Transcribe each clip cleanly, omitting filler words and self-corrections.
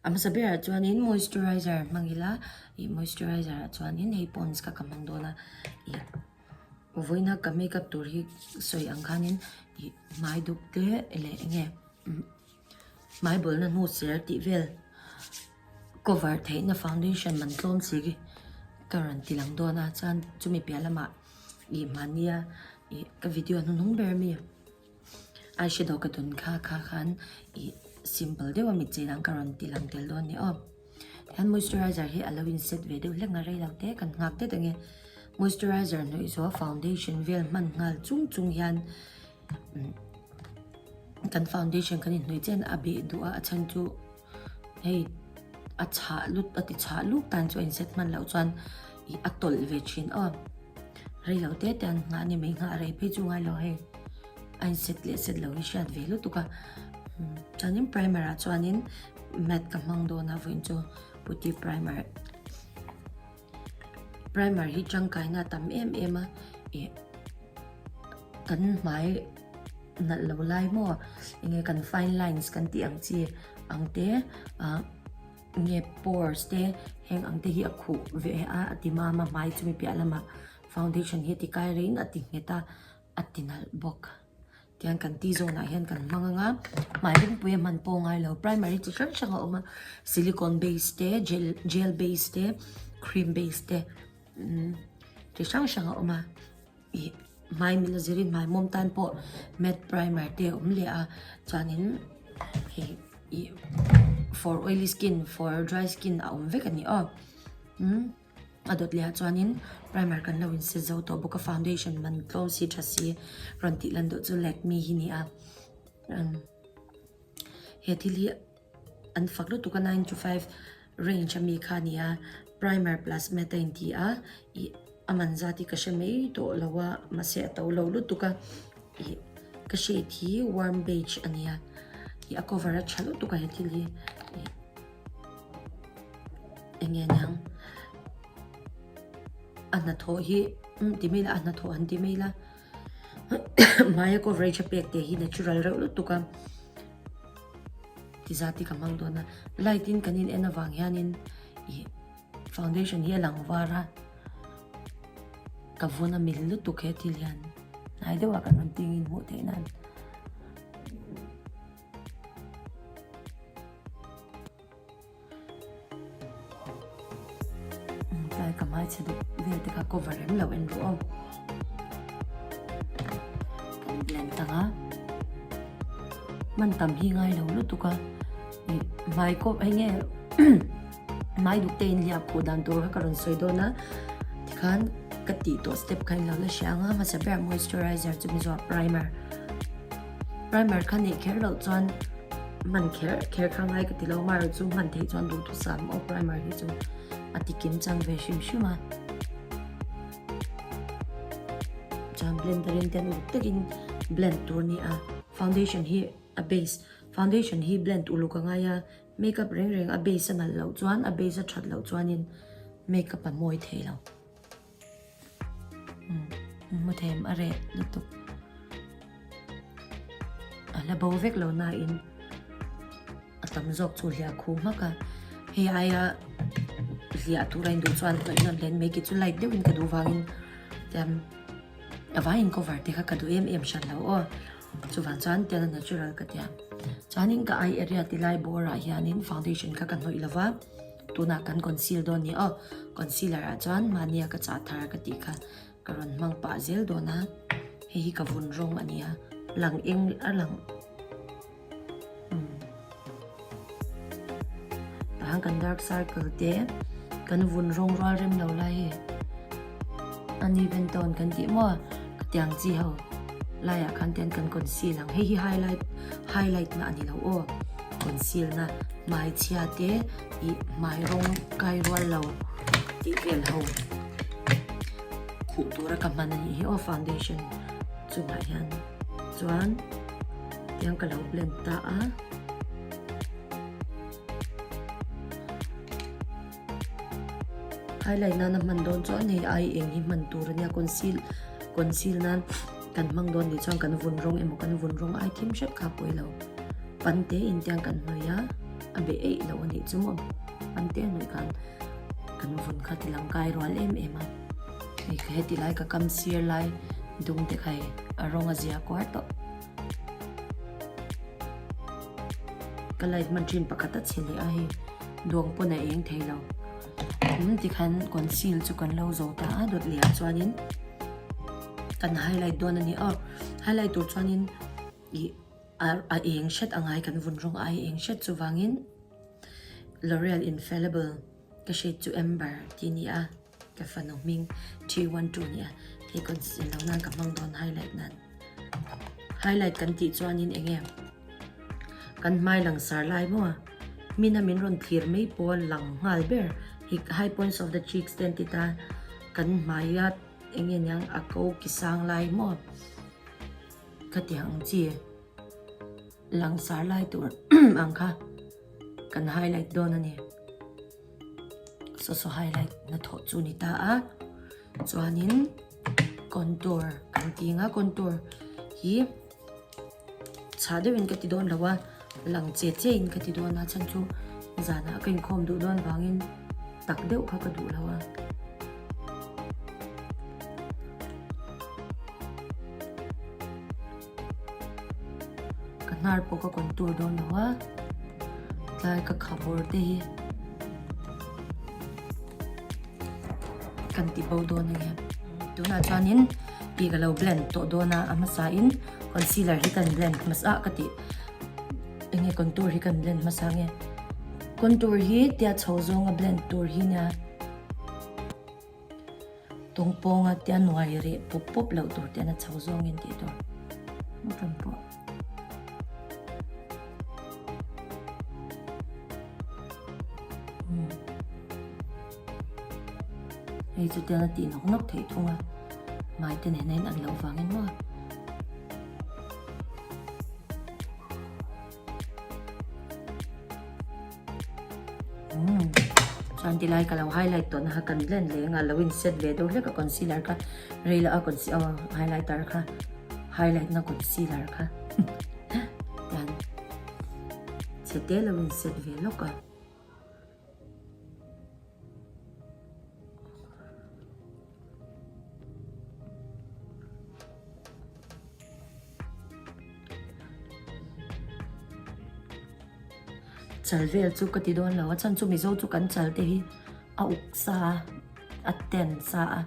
A hmasa berah chuanin moisturizer hmang ila ih moisturizer ah chuanin hei pond's kha ka hmang dawn a ih vawiina ka makeup tur hi sawi ang khanin ih hmai duk te leh eng nge hmai bawlna hnu ser tih vel cover theihna foundation man tlawm si ka rawn ti lang dawn a chuan chumi piah lamah ih mahnia ih ka video hnuhnung ber ami. Eyeshadow ka dun kha kha khan ih simple deuh a mit chei dang ka rawn ti lang tel dawn a ni aw. Tihian moisturizer hi a lo in set ve deuh hlek a rei lo te kan nghak det ang e. Moisturizer hnawih zawh foundation vel hman nghal chung chung hian kan foundation kan inhnawih chian a beh duh a a chhan chu hei a chhah lut a ti chhah luk tan chu a in set hman loh chuan ih a tawlh ve thin aw. Rei lo te te an nghah a ni mai nghah rei phei chu ngai lo hei a in set leh set lo hi hriat ve lutuk a chuanin primer ah chuanin matte ka hmang dawn a vawiin chu putty primer primer hi tangkaina a tam em em a ih kan hmai nalh lo lai maw enge kan fine lines kan tih ang chi ang te ah. Nge pores te heng ang te hi a khuh ve a a ti mam a hmai chumi piah lamah foundation hi a ti kai reng a ti nghet a a ti nalh bawk tiang kan tih zawnah hian kan hmang anga hmai ringpui a hman pawh ngai lo primer hi chi hrang hrang a awm a silicone base te gel gel base te cream base te umm chi hrang hrang a awm a. Ih hmai mila zirin hmai mawm tan pawh matte primer te a awm leh a chuanin hei ih for oily skin for dry skin a awm vek a ni aw umm a dawt leh ah chuanin primer kan lo in set zo tawh bawk a foundation man tlawm si tha si rawn tih lan duh chu Lakme hi a ni a umm he thil hi. An fak lutuk a 9 to 5 range ami kha a ni a, primer plus matte a inti a, ih a man zat hi ka hre mai tawh lo a, mahse a to lo lutuk a, ih ka shade hi warm beige a ni a, ih a cover a tha lutuk a he thil hi, ih eng nge niang a hnathawh hi umm ti mai ila a hnathawh han ti mai ila hmaia coverage a pek te hi natural reuh lutuk a. Ti zat hi ka hmang dawn a light in kan in en avang hianin ih foundation hi a lang var a ka vun a mil lutuk he thil hian hnai deuh ah kan rawn ting in hmuh theih nan. Tlai ka hmaichhe deuh vel te kha cover rem lo en ru aw. Kan blend tang a. Man tam hi ngai lo lutuk a. Hmai kawp hei nge hmai duk te in hliah khuh dan tur kha ka rawn sawi dawn a. Tikhan ka tih tawh step kha in lo la hria ang a hmasa berah moisturizer chu mi zawh primer. Primer kha neih kher loh chuan hman kher kher kha ngai ka ti lo amaherawh chu hman theih chuan duhthusam aw primer hi chu a ti kim chang ve hrim hrim a chuan blender in ten uluk takin blend tur a ni a foundation hi a base foundation hi blend uluk a ngai a makeup reng reng a base a nalh loh chuan a base a that loh chuanin makeup a mawi thei lo. Hmu them a reh lutuk. A hla bo vek lo nain a tam zawk chu hliah khu hmak a. Hei aia hliah tura in duh chuan hnawih nawn hle mai ki chu light deuhin ka duh vangin tiang a vaiin cover te kha ka duh em em hran lo aw. Chuvang chuan tiang a natural ka tia. Chuanin ka eye area ti lai bawr ah hianin foundation kha ka hnawih lo va. Tunah kan conceal dawn ni aw. Concealer ah chuan mahnia ka chah thar ka tih kha ka rawn hmang pah zel dawn a. Hei hi ka vun rawng a nia. Lang eng a lang umm tah hian kan dark circle te kan vun rawng rual rem lo lai hi uneven tone kan tih maw ka tiang chi ho laiah khan ten kan conceal ang. Hei hi highlight highlight na a ni lo aw. Conceal na hmai chhia te ih hmai rawng kai rual lo tih vel ho khuh tura ka hman a nih hi aw foundation chungah hian chuan tiang ka lo blend ta a. Highlight nana hman dawn chuan hei ai eng hi hman tur a nia conceal conceal nan kan hmang dawn nih chuan kan vun rawng emaw kan vun rawng ai thim hret kha pawi lo pan te in tiang kan hnawih a. A be eih loh a nih chu maw? Pante a hnawih khan kan vun kha ti lang kai rual em em a. Hei ka heti lai ka kam sir lai dum te kha hei a rawng a zia kuar tawh. Ka light hman thin pakhat a chhe leh a hei duang pawn a eng thei lo. Umm tikhan conceal chu kan lo zo ta a dawt leh ah chuanin kan highlight dawn a ni aw. Highlight tur chuanin ih a eng hret a ngai kan vun rawng a eng hret chuvangin L'Oreal Infallible ka shade chu Amber tih a ni a. Ka fanu hming 312 nia hei conceal lo nan ka hmang dawn highlight nan highlight kan tih chuanin eng nge kan hmai lang sar lai maw hmina min rawn thlir mai pawh a lang nghal ber hi high points of the cheeks te an ti ta kan hmaia eng nge niang a ko ki sang lai maw khatiang ang chi lang sar lai tur ang kha kan highlight dawn a ni. Saw saw highlight na thawh chu ni ta a chuanin contour kan ti ang a contour hi chhah deuhin ka ti dawn lo a lang che che in ka ti dawn a chhan chu zanah ka inkhawm duh dawn vangin tak deuh kha ka duh lo a. Ka hnar pawh ka contour dawn lo a tlai ka khabawr te hi kan ti bo dawn a ni tunah chuanin ih ka lo blend tawh dawn a a hmasa in concealer hi kan blend hmasa ka tih enge contour hi kan blend hmasa nge contour hi tia chho zawnga blend tur hi nia. Tawngpawnga te a nuai reh pawp pawp loh tur te an a chho zawngin tih tur hmuh pawh. Hei chu tiang a tih nawk nawk theih thung a hmai te nen a in an loh vangin maw. Chuan tilai ka lo highlight tawh na kha kan blend leh anga lo in set ve deuh hlek a concealer kha rei loh a conce aw highlighter kha highlight na concealer kha tian chhe te lo in set ve lawk a. Chal vel chu ka ti dawn lo a chhan chu Mizo chu kan chal te hi a uk sa a a ten sa a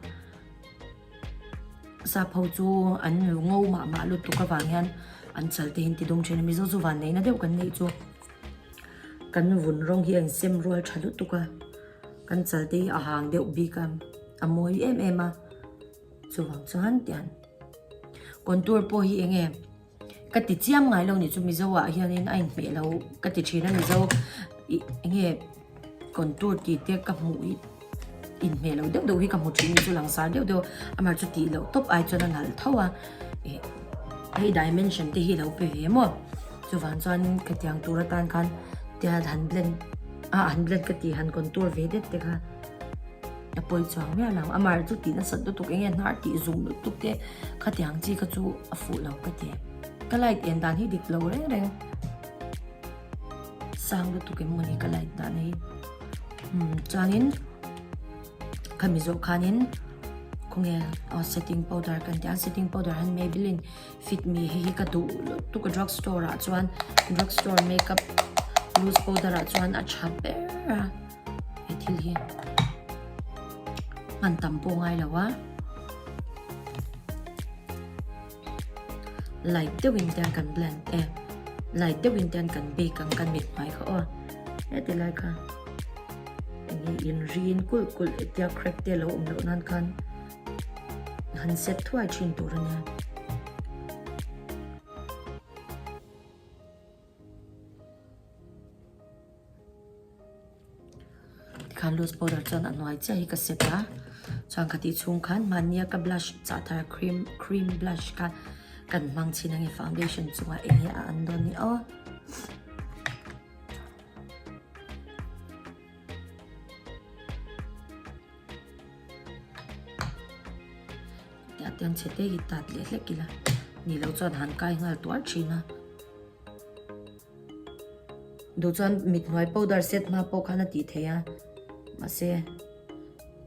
sap ho chu an ngo mah mah lutuk avang hian an chal te hi an ti dum thin a Mizo chu vanneihna deuh kan neih chu kan vun rawng hi a insem rual tha lutuk a kan chal te hi a hang deuh bik a a mawi em em a chuvang chuan tian contour pawh hi eng nge ka ti chiam ngai lo nih chu mizo ah hianin a inhmeh lo ka ti thin a mizo ih eng nge contour tih te ka hmuh hi inhmeh lo deuh deuh hi ka hmu thin chu langsar deuh deuh amah chu tih loh tawp ai chuan a nalh tho a ih hei dimension te hi a lo pe ve maw chuvang chuan khatiang tur atan khan tia han blend ah han blend ka tih han contour ve det te kha a pawi chuang miah lo amah chu tih nasat lutuk eng nge hnar tih zum lutuk te khatiang chi kha chu a fuh lo ka ti ka light en dan hi dik lo reng reng. Sang lutuk em mawni ka light dan hi umm chuanin khami zawh khanin khawnge aw setting powder kan tih a setting powder hian Maybelline fit me hei hi ka duh lutuk a drug store ah chuan drug store makeup loose powder ah chuan a tha ber a he thil hi hman tam pawh ngai lo a. Light deuhin te kan blend e light deuhin te kan bake ang kan mit hmai kha aw heti lai kha enge in rin kulh kulh tia crack te lo awm loh nan khan han set thuai thin tur ania. Tikhan loose powder chuan a hnuai chiah hi ka set a chuan ka tih chhung khan hmannia ka blush chah thar cream cream blush kha kan hmang chhin ange foundation chungah eng nge a an dawn ni aw. Tiah tian chhe te hi tat leh hlek ila ni lo chuan han kai nghal tuar thin a. Duh chuan mit hnuai powder set hma pawh khan a tih theih a, mahse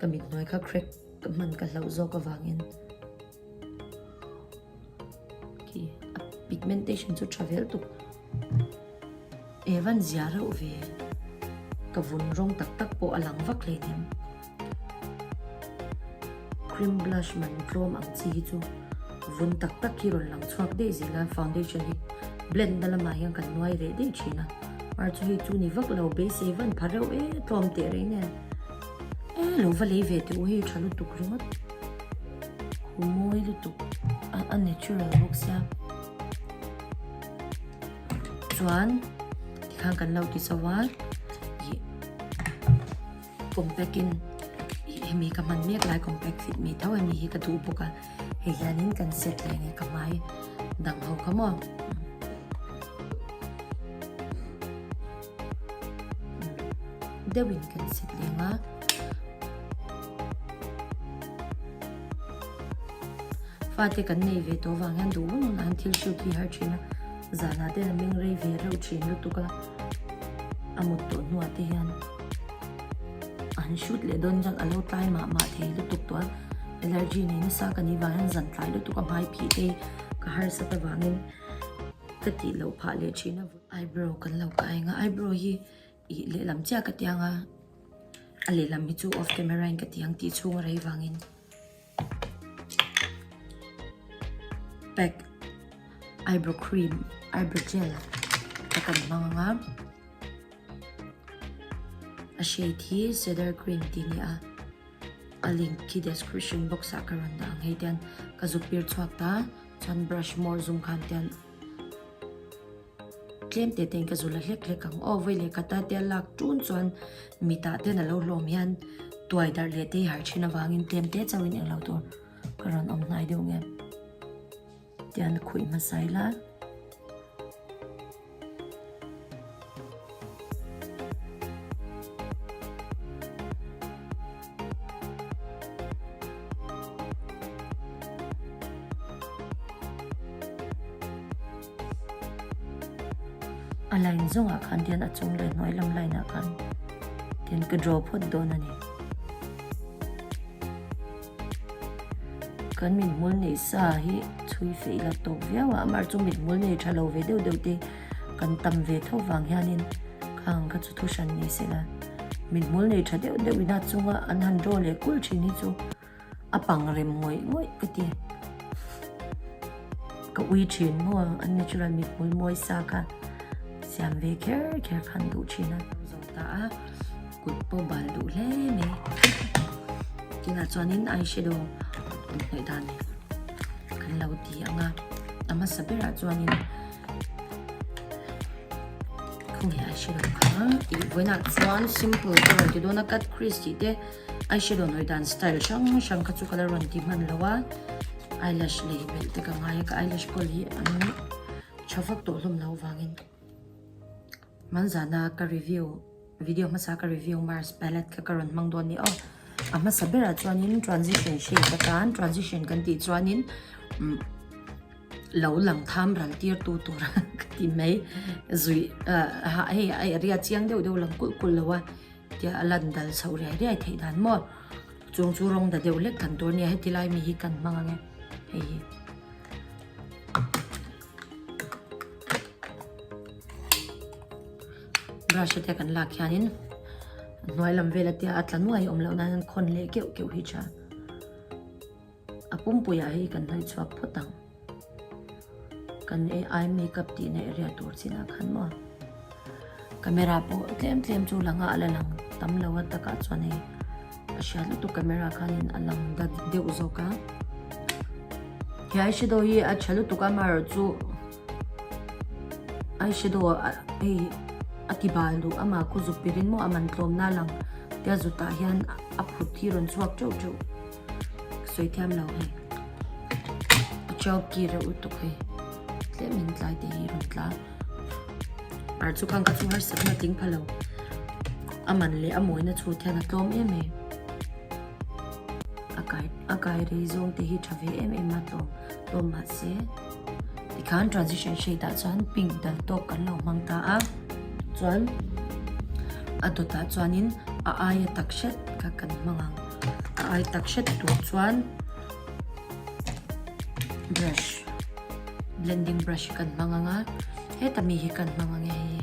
ka mit hnuai kha crack ka hman ka hlauh zawk avangin khi a pigmentation chu tha vel tuk. Evan zia reuh ve, ka vun rawng tak tak pawh a lang vak hleinem. Cream blush man tlawm ang chi hi chu vun tak tak hi rawn lang chhuak daih zel a, foundation hi blend na lamah hian kan nuai reh daih thin a, mar chu hei chu ni vak lo beisei van pha reuh e tlawm teh reng nen e lo va lei ve teh u hei tha lutuk ringawt hu mawi lutuk a natural bawk sia chuan tikhan kan lo ti chauh a ih. Compact in ih hemi ka hman mek lai compact fit mi tho hemi hi ka duh bawk a hei hianin kan set leh nge ka hmai dang ho kha maw deuhin kan set leng a fate kan nei ve tawh vang hian duh hun hunah hian thil shoot hi har thin a zanah te hian a meng rei ve reuh thin lutuk a a mut tawh hnuah te hian an shoot leh dawn chuan a lo tlai mah mah thei lutuk tawh a allergy nei nasa ka nih vang hian zan tlai lutuk a hmai phih te hi ka harsat avangin ka tih loh phah leh thin a eyebrow kan lo kai ang a eyebrow hi ih lehlam chiah ka ti ang a a lehlam hi chu off camera in ka ti ang tih chhung a rei vangin. Pack eyebrow cream eyebrow gel a kan hmang ang a a shade hi cedar green tih a ni a a link khi description box ah ka rawn dah ang hei te hian ka zuk pir chhuak ta chuan brush hmawr zum khan te hian. Tlem te te in ka zul a hlek hlek ang aw vawi leh khat a tia lak tun chuan mitah ten a lo hlawm hian tuai darh leh te hi har thin avangin tlem te chauhin englo tur ka rawn awm hnai deuh nge tian khuih hmasa ila. A line zawngah khan tian a chung leh hnuai lam line ah khan tian ka draw phawt dawn a ni. Kan mithmul neih sa hi chhui feih la tawk viau a, amah chu mithmul nei tha lo ve deuh deuh te kan tam ve tho vang hianin khang kha chu thu hran ni sela mithmul nei tha deuh deuh in a chunga an han draw leh kulh thin hi chu. A pang rem ngawih ngawih ka ti. Ka ui thin maw an natural mithmul mawi sa kha siam ve kher kher khan duh thin a. Zo ta a kut pawh bal duh hle mai. Tunah chuanin eyeshadow inhnawih dan kan lo ti ang a. A hmasa berah chuanin khawnge eyeshadow kha ih vawiinah chuan simple ka rawn ti dawn a cut crease tih te. Eyeshadow hnawih dan style hrang hrang kha chu ka la rawn ti hman lo a, eyelash lei belh te ka ngai a, ka eyelash kawl hi an tha vak tawh hlawm lo vangin hmanzana ka review video hmasa ka review Mars palette kha ka rawn hmang dawn a ni aw, a hmasa berah chuanin transition shade atan transition kan tih chuanin umm lo lang tham ral tir tu tur ka ti mai zui ah hei a area chiang deuh deuh lang kulh kulh lo a. Tia a lan dal chhoh riai riai theih dan maw? Chung chu rawng da deuh lek kan tur nia heti lai mi hi kan hmang ang e hei hi. Brush te kan lak hianin hnuai lam vel atia a tla nuai awm loh nan an khawn leh keuh keuh hi tha. A pumpuiah hei kan hnawih chhuak phawt ang. Kan eye makeup tihna area tur chinah khan maw camera pawh tlem tlem chu lang a a la lang tam lo a takah chuan hei a hriat lutuk camera khanin a lang dat deuh zawk a. He eyeshadow hi a tha lutuk a amaherawhchu eyeshadow hei a ti bal duh amah khu zuk pirin maw a man tlawmna lang tia zutah hian a phut hi rawn chhuak teuh teuh. Sawi thiam lo hei. A chau ki reuh lutuk hei. Tlem in tlai te hi rawn tla. Ar chu khan ka chu harsat na tling pha lo. A man leh a mawina chhut hian a tlawm em em. A kai a kai rei zawng te hi tha ve em em a tlawm tlawm mahse tikhan transition shade ah chuan pink dal tawk kan lo hmang ta a. Chuan a dawtah chuanin a aia tak hret kha kan hmang ang. A ai tak hret tur chuan brush blending brush kan hmang ang a, heta mi hi kan hmang ang e hei.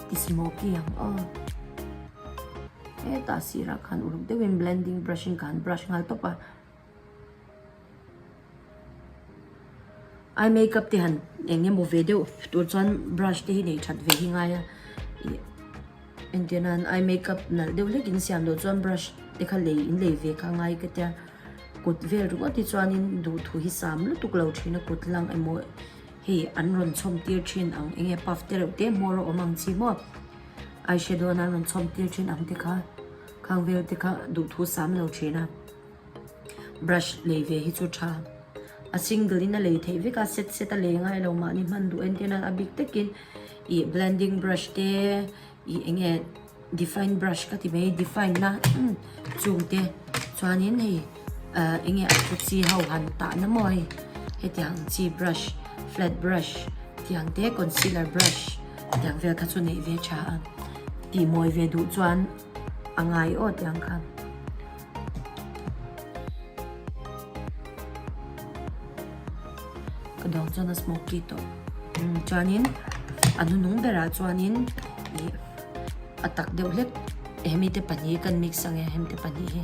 Ti smoky ang aw. Hetah sirah khan uluk deuhin blending brush in ka han brush nghal tawp a. Eye makeup te han eng emaw ve deuh tur chuan brush te hi nei that ve hi ngai a. Ih entir nan eye makeup nalh deuh hlek in siam loh chuan brush te kha lei in lei ve kha ngai ka tia. Kut vel ringawt hi chuanin duhthu hi sam lutuk lo thin a kut lang emaw hei an rawn chhawm tir thin ang eng nge puff te reuh te hmawr a awm ang chi maw eyeshadow an rawn chhawm tir thin ang te kha khang vel te kha duhthu sam lo thin a brush lei ve hi chu tha a single in a lei theih vek a set set a lei ngai lo mahni hman duh en te nan a bik takin ih blending brush te ih eng nge. Define brush ka ti mai define na chung te chuanin hei ah eng nge a thu chi ho han tah na maw hei hetiang chi brush flat brush tiang te concealer brush tiang vel kha chu neih ve tha a tih mawi ve duh chuan a ngai aw tiang kha. Ka dawng chuan a smoky tawh chuanin a hnuhnung berah chuanin ih a tak deuh hlek hemi te pahnih kan mix ang e hemi te pahnih hi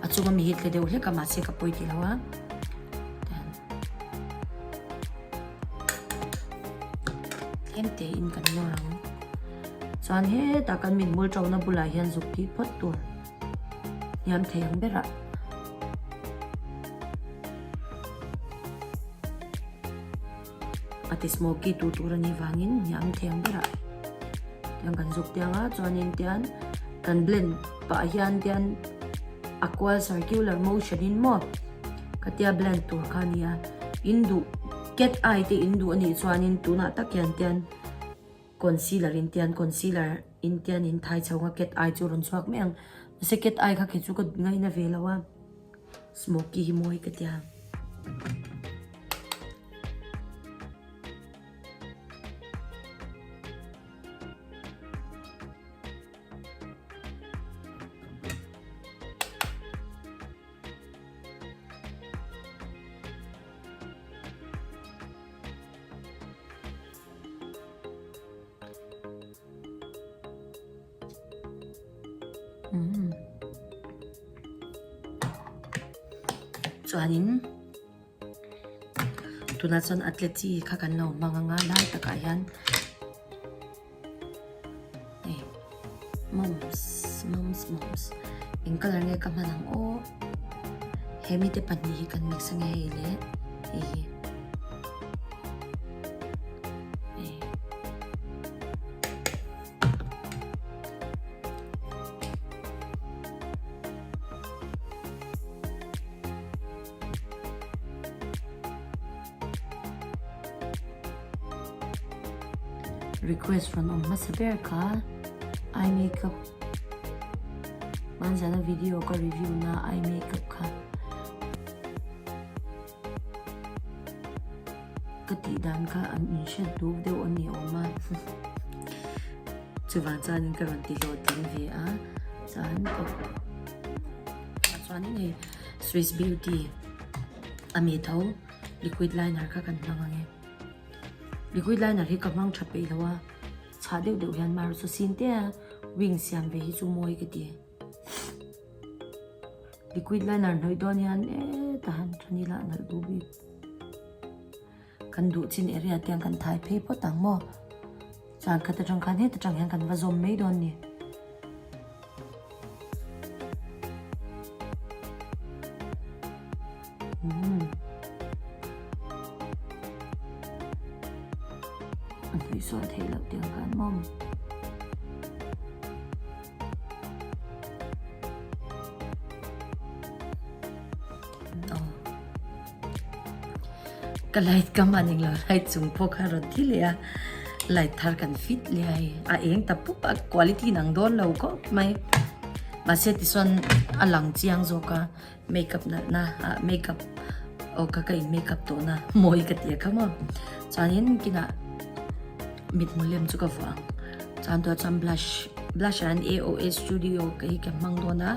a chunga mi hi tle deuh hlek a mahse ka pawi tih lo a tlem te in kan nawr ang chuan hetah kan mithmul ṭona bulah hian zuk tih phawt tur. Hniam thei ang berah. A ti smoky tu tur a nih vangin hniam thei ang berah. Tiang kan zuk tiang a chuanin tian kan blend pah hian tian a kual circular motion in maw ka tia blend tur kha a ni a. In duh cat eye te in duh a nih chuanin tunah tak hian tian Concealer in tian concealer in tian in thai chho nga cat eye chu rawn chhuak mai ang mahse cat eye kha khi chu ka ngaina ve lo a smoky hi mawi ka tia. Chuanin tunah chuan a tle chi kha kan lo hmang ang a lai takah hian hei moms moms moms eng colour nge ka hman ang aw he mite pahnih hi kan mix ange hei leh hei hi. Request rawn awm hmasa ber kha eye makeup hmanzana video ka review na eye makeup kha. Ka tih dan kha an inhriat duh deuh a ni awm a chuvang chuanin ka rawn ti hlawhtling ve a chuan chuanin hei Swiss Beauty a mi tho liquid liner kha kan hmang ang e liquid liner hi ka hmang tha peih lo a chhah deuh deuh hian marawh chu sin te a wing siam ve hi chu mawi ka ti. Liquid liner hnawih dawn hian heta han tha ni lah nalh duh bik. Kan duh chin area te hian kan thai phei phawt ang maw. Chuan khat atang khan heta tang hian kan va zawm mai dawn ni. Umm. A hnawih sual theih loh tiang khan maw. Ka light ka hman englo light chung pawh kha rawn thi leh a light thar kan fit leh a hei a eng ta pup a quality nang dawn lo khawp mai. Mahse tichuan a lang chiang zawk a makeup nalhna ah makeup aw ka ka in makeup tawh na mawi ka ti a kha maw. Chuanin kinah mithmul lem chu ka vuah ang. Chuan tunah chuan blush blush ah hian AOA studio ka hi ka hmang dawn a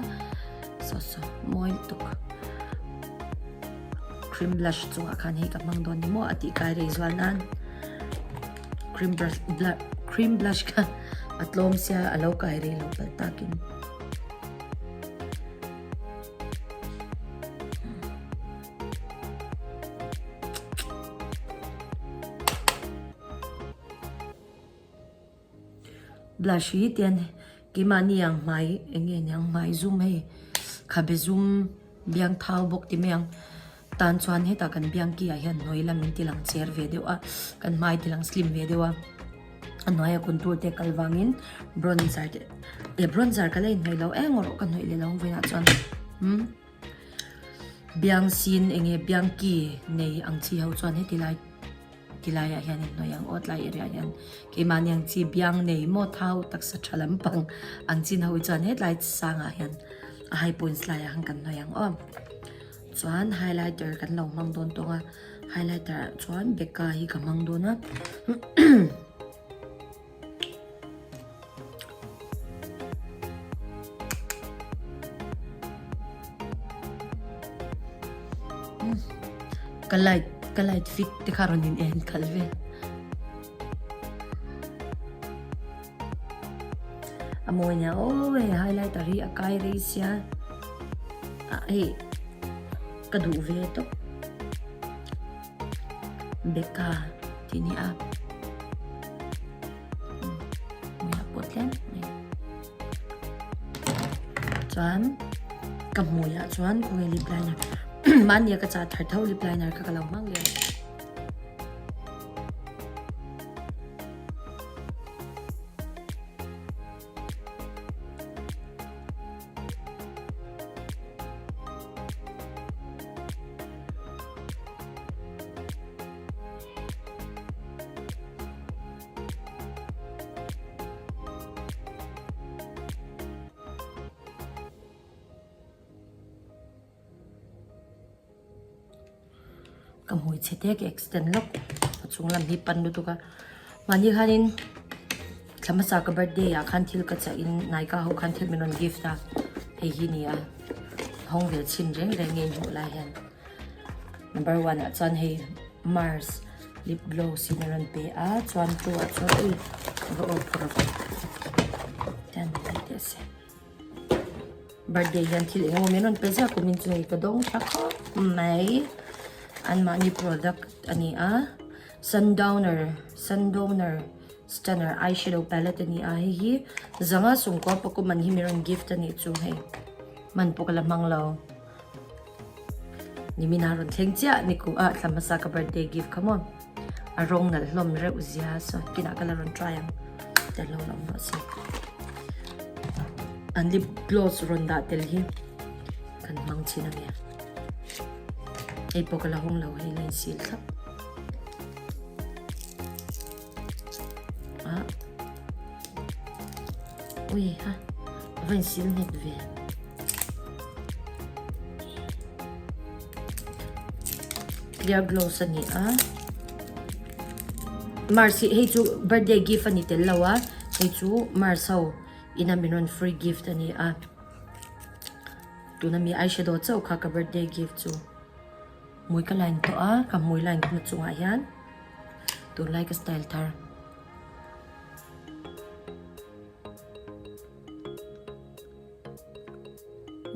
saw saw mawi lutuk. Cream blush chungah khan hei ka hmang dawn ni maw a tih kai rei zual nan cream brush cream blush kha a tlawm sia a lo kai rei lo palh takin. Blush hi tian keimahni ang hmai eng nge niang hmai zum hei khabe zum biang thau bawk ti mai ang tan chuan hetah kan biang ki ah hian hnuai lam in ti lang cher ve deuh a kan hmai ti lang slim ve deuh a a hnuaia contour te kal vangin bronzer te eh bronzer ka la inhnawih lo eng erawh ka hnawih leh lo ang vawiinah chuan umm biang sin eng nge biang ki nei ang chi ho chuan heti lai. Tilaiah hian in hnawih ang aw tlai area ah hian keimahni ang chi biang nei maw thau taksa tha lampang ang chin ho hi chuan hetlai sangah hian a high points laiah khan kan hnawih ang aw chuan highlighter kan lo hmang dawn tawng a highlighter ah chuan Becca hi ka hmang dawn a. Ka light ka light fit te kha rawn in en khalh vel. A mawi nia aw hei highlighter hi a kai rei sia ah hei ka duh ve tawp. Becca tih ni a hmuiah pawh tlem mai chuan ka hmuiah chuan khawnge lip liner mahnia ka chah thar tho lip liner kha ka lo hmang leh a. Ka hmui chhe te ka extend lawk a chung lam hi pan lutuk a mahni khanin thla hmasa ka birthday ah khan thil ka chah in Nykaa ho khan thil min rawn gift a hei hi ni a hawng ve chhin reng reng nge hmuh lai hian number one ah chuan hei Mars lip gloss hi min rawn pe a chuan two ah chuan ui va aw phawrh a tian ni teh se. Birthday hian thil engemaw min rawn pe ziah kum in chu hei ka dawng tha khawp mai anmahni product a ni a sundowner sundowner stunner eyeshadow palette a ni a hei hi zanga sungkua pawh man hi min rawn gift a nih chu hei man pawh ka la hmang lo nimina rawn thleng chiah ni kum ah thla hmasa ka birthday gift kha maw a rawng nalh hlawm reuh zia saw kinah ka la rawn try ang tel lo la awm rawh se an lip gloss rawn dah tel hi kan hmang chhin a nia hei pawh ka la hawng lo hei la in sil thlap ah ui ha a va in sil nghet ve. Clear gloss a ni a Mars hi hei chu birthday gift a ni tel lo a hei chu Mars ho ina min rawn free gift a ni a tuna mi eyeshadow chauh kha ka birthday gift chu hmui ka line tawh a ka hmui line na chungah hian tunlai ka style thar.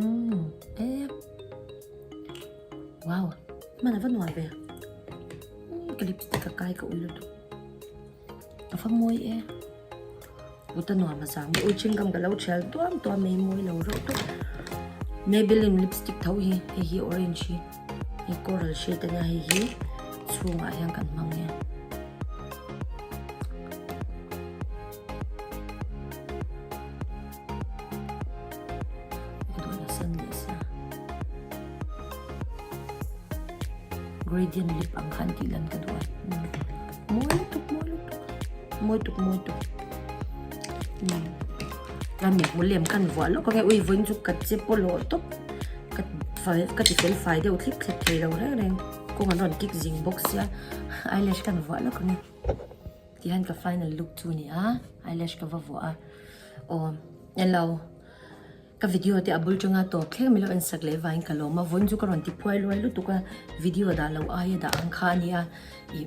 Umm e wow hman a va nuam ve umm ka lipstick a kai ka ui lutuk a va mawi e kut a nuam a zang ui chingam ka lo thial tuam tuam mai mawi lo reuh tawp Maybelline lipstick tho hi hei hi orange hi hei coral shade ania hei hi chhungah hian kan hmang e. Gradient lip ang khan tih lan ka duh a mawi lutuk mawi lutuk mawi tuk mawi tuk. A mithmul lem khan vuah lawk ange ui vawiin chu ka che pawlawh tawp ka fai ka ti fel fai deuh thlip thlep thei lo reng reng kawng an rawn kick zing bawk sia eyelash khan vuah lawk ange tihian ka final look chu a ni a eyelash ka va vuah a aw hello ka video te a bul tanga tawp thleng milo en sak leh vangin ka lawm a vawiin chu ka rawn ti phuai luai lutuk a video dah loh aia dah ang kha a nia ih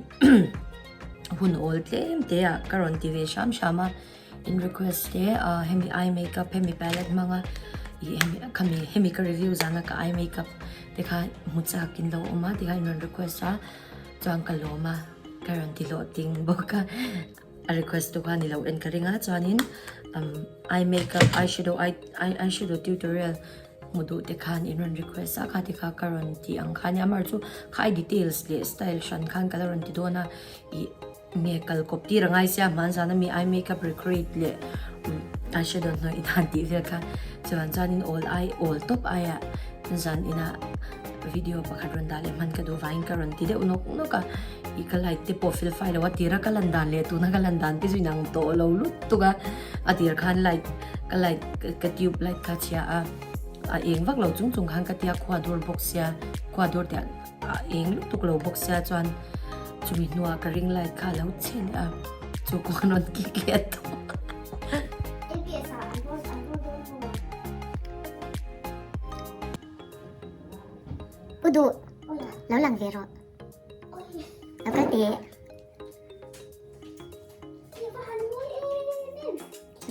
hun awl tlem te ah ka rawn ti ve hram hram a. In request te ah hemi eye makeup hemi palette hmanga ih hemi khami hemi ka review zana ka eye makeup te kha hmu chak in lo awm a tikhan in rawn request a chuan ka lawm a ka rawn ti hlawh ting bawk a a request tu kha ni lo en ka ring a chuanin umm eye makeup eyeshadow eye eyeshadow tutorial hmu duh te khan in rawn request a kha tikha ka rawn ti ang kha nia amaherawhchu kha ai details leh style hran khan ka la rawn ti dawn a ih. Nge kal kawp tir a ngai sia hman zan ami eye makeup recreate leh eyeshadow hnawih dan tih vel kha chuan chuanin awl ai awl tawp aia zan inah video pakhat rawn dah leh hman ka duh vangin ka rawn ti deuh nawk nawk a ih ka light te pawh fel fai lo a tira ka lan dan leh tuna ka lan dan te chu inang tawh lo lutuk a a tir khan light ka light ka tube light kha chhia a a eng vak lo chung chung khan ka tia khua dur bawk sia khua dur tih ah. A eng lutuk lo bawk sia chuan chumi hnuah ka ring light kha a lo chhe leh a chu kawng an rawn kik leh tawh. U duh lo lang ve rawh lo kal teh.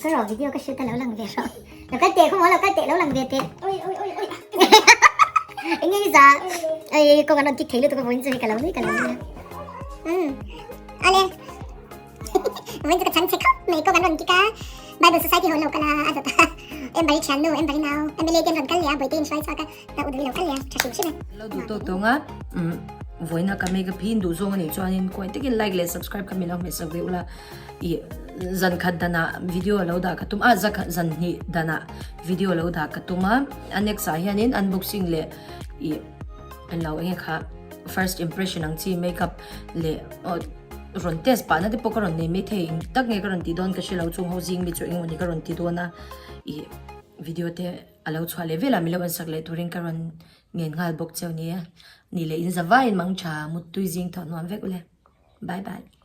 Ka rawh video ka shoot a lo lang ve rawh. Lo kal teh khaw maw lo kal teh lo lang ve teh. Oi oi oi oi. Enge hi za. Oi kawng an rawn kick thei lutuk a vawiin chu hei ka lo nui ka lo nui a. Um. Ale. Vawiin chu ka chhan che khawp mai kawng an rawn kick a. Bible Society ho an lo kal a a zawt a. Embari thian nu Embari nau MLA te an rawn kal leh a bawihte in hruai chhuak a. Ta u duh i lo kal leh a tha hrim hrim e. Lo duh tawk tawng a. Um vawiin a ka makeup hi in duh zawng a nih chuanin kawi takin like leh subscribe kha min lo hmehsak ve ula. Ih zan khat danah video lo dah ka tum a za khat zan hnih danah video lo dah ka tum a a next ah hianin unboxing leh ih an lo enge kha first impression ang chi makeup leh aw rawn test pah na te pawh ka rawn nei mai thei eng tak nge ka rawn tih dawn ka hre lo chung ho zing mi chu engemaw ni ka rawn ti dawn a ih video te a lo chhuah leh velah min lo en sak leh turin ka rawn ngen nghal bawk cheu nia ni leh in za vaiin mang tha muttui zing thawh hnuam vek ule bye bye.